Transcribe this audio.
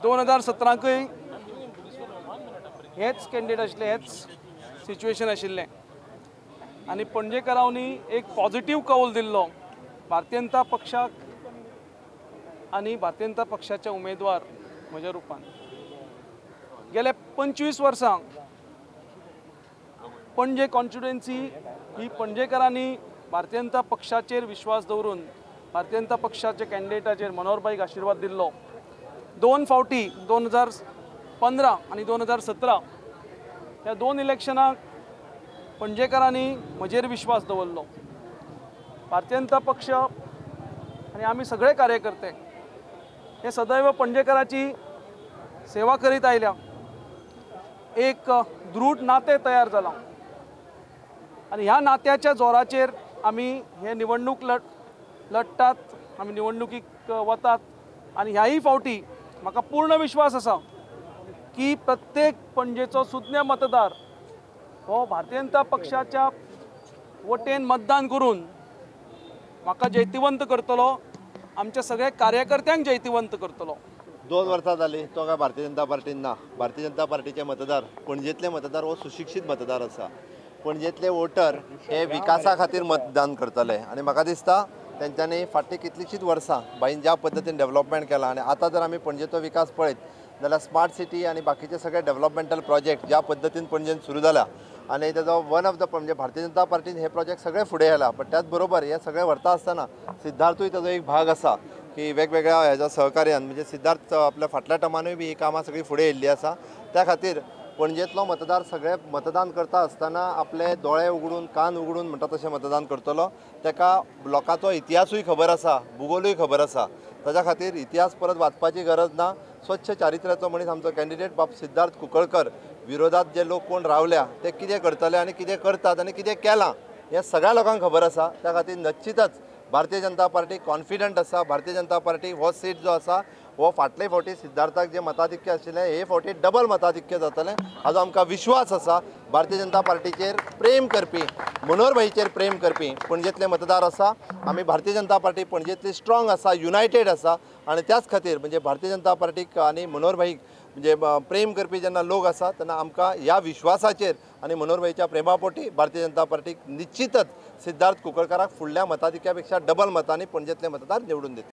2017कूय हेच कॅन्डिडेट आशिल्ले, हेच सिच्युएशन आशिल्लें आनी पणजेकारांनी एक पॉझिटिव्ह कौल दिल्लो भारतीय जनता पक्षाक आनी भारतीय जनता पक्षाचे उमेदवार म्हज्या रुपान. गेल्या 25 वर्सां पणजे कॉन्स्टिट्युएन्सी ही पणजेकारांनी भारतीय जनता पक्षाचेर विश्वास दवरून भारतीय जनता पक्षाचे कॅन्डिडेटाचेर मनोहर भाईक आशिर्वाद दिल्लो. 2 फावटी 2015 आनी 2017 ह्या 2 इलेक्शनाक पणजेकारांनी म्हजेर विश्वास दवरलो. भारतीय जनता पक्ष आनी आमी सगळे कार्यकर्ते हे सदैव पणजेकाराची सेवा करीत आयल्या. एक दृढ नातें तयार जालां आनी ह्या नात्याच्या जोराचेर आमी हे निवडणूक लढटात, आमी निवडणुकीक वतात आनी ह्याय फावटी म्हाका पूर्ण विश्वास आसा की प्रत्येक पणजेचो सुज्ञ मतदार हो भारतीय जनता पक्षाच्या वटेन मतदान करून म्हाका जैतिवंत करतलो, आमच्या सगळ्या कार्यकर्त्यांक जैतिवंत करतलो. 2 वर्सां जाली तो काय भारतीय जनता पार्टीन ना. भारतीय जनता पार्टीचे मतदार, पणजेतले मतदार हो सुशिक्षीत मतदार आसा. पणजेतले वोटर हे विकासा खातीर मतदान करतले आनी म्हाका दिसता तेंच्यांनी फाटलीं कितलींशींच वर्सां बाईन ज्या पद्दतीन डेव्हलपमेंट केलां आनी आतां जर आमी पणजेचो विकास पळयत जाल्यार स्मार्ट सिटी आनी बाकीचे सगळे डेव्हलपमेंटल प्रोजेक्ट ज्या पद्दतीन पणजेन सुरू जाला आनी तेजो वन ऑफ the म्हणजे भारतीय जनता पार्टीन हे प्रोजेक्ट सगळे फुडें आयला. पण त्याच बरोबर हे सगळे व्हरता आसतना सिद्धार्थूय तेजो एक भाग आसा की वेगवेगळ्या हेज्या सहकार्यान म्हणजे सिद्धार्थ आपल्या फाटल्या टर्मानूय बी ही कामां सगळीं फुडें येयल्ली आसा. त्या खातीर पणजेंतलो मतदार सगळे मतदान करता आसतना आपले दोळे उगडून कान उगडून म्हणटा तशें मतदान करतलो. ताका लोकांचो इतिहासूय खबर आसा, भुगोलूय खबर आसा. ताच्या खातीर इतिहास परत वाचपाची गरज ना. स्वच्छ चारित्र्याचो मनीस आमचो कॅन्डिडेट बाब सिद्धार्थ कुंकळकर. विरोधात जे लोक कोण रावल्या ते कितें करतले आनी कितें करतात आनी कितें केलां हें सगळ्या लोकांक खबर आसा. त्या खातीर निश्चितच भारतीय जनता पार्टी कॉन्फिडंट आसा. भारतीय जनता पार्टी हो सीट जो आसा हो फाटले फावटी सिद्धार्थाक जे मताधिक्य आशिल्लें हे फावटी डबल मताधिक्य जातलें हाजो आमकां विश्वास आसा. भारतीय जनता पार्टीचेर प्रेम करपी, मनोहर भाईचेर प्रेम करपी पणजेतले मतदार आसा. आमी भारतीय जनता पार्टी पणजेतली स्ट्रॉंग आसा, युनायटेड आसा आनी त्याच खातीर म्हणजे भारतीय जनता पार्टीक आनी मनोहर भाईक म्हणजे प्रेम करपी जेन्ना लोक आसा तेन्ना आमकां ह्या विश्वासाचेर आनी मनोहर भाईच्या प्रेमापोटी भारतीय जनता पार्टीक निश्चितच सिद्धार्थ कुंकळकाराक फुडल्या मताधिक्या पेक्षा डबल मतांनी पणजेतले मतदार निवडून दितले.